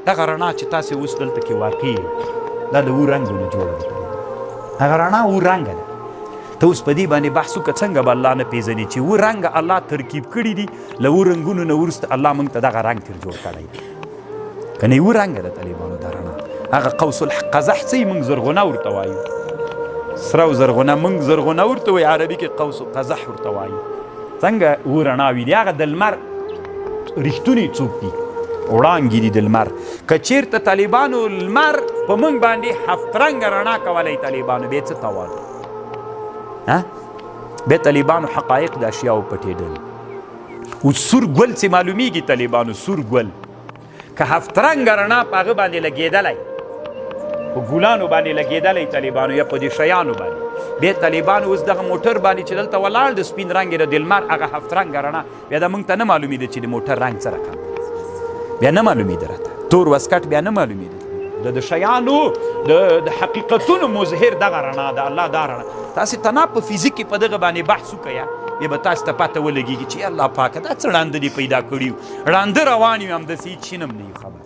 دغه رڼا چې تاسې اوس دلته کې واقع دا د اوو رنګونو جوړه ده. هغه رڼا اوو رنګه ده. ته اوس په دې باندې بحث وکړه، څنګه به الله نه پېژنې چې اووه رنګه الله ترکیب کړي دي، له اوو رنګونو نه وروسته الله موږ ته دغه رنګ تر جوړ کړی دی. که نه اووه رنګه ده طالبانو دا رڼا. هغه قوس القزح څه موږ زرغونه ورته وایو، سره او زرغونه موږ زرغونه ورته وایو، عربي کې قوس قزح ورته وایو. څنګه اووه رڼاوې دي؟ هغه د لمر رښتونی څوک دي، وړانګې دي د لمر. که چیرته طالبانو لمر په موږ باندې هفت رنګه رڼا کولی، طالبانو بیا څه تاوان؟ بیا طالبانو حقایق د اشیاو پټېدل. اوس سور ګل چې معلومیږي طالبانو، سور ګل که هفت رنګه رڼا په هغه باندې لګېدلی، په ګلانو باندې لګېدلی طالبانو، یا په دې شیانو باندې، بیا طالبانو اوس دغه موټر باندې چې دلته ولاړ د سپین رنګ د لمر هغه هفت رنګه رڼا بیا دا موږ ته نه معلومېده چې د موټر رنګ څه رقم، بیا نه معلومېده راته، تور واسکټ بیا نه معلومېده. د شیانو د حقیقتونو مظهر دغه رڼا ده، الله دا رڼا. تاسې تنا په فزیک کې په دغه باندې بحث وکړئ، بیا به تاسې ته پته ولګېږي چې الله پاکه دا څه ړانده دي پیدا کړي، ړانده روان یو، همداسې هېڅ شي نه هم نه یو خبر.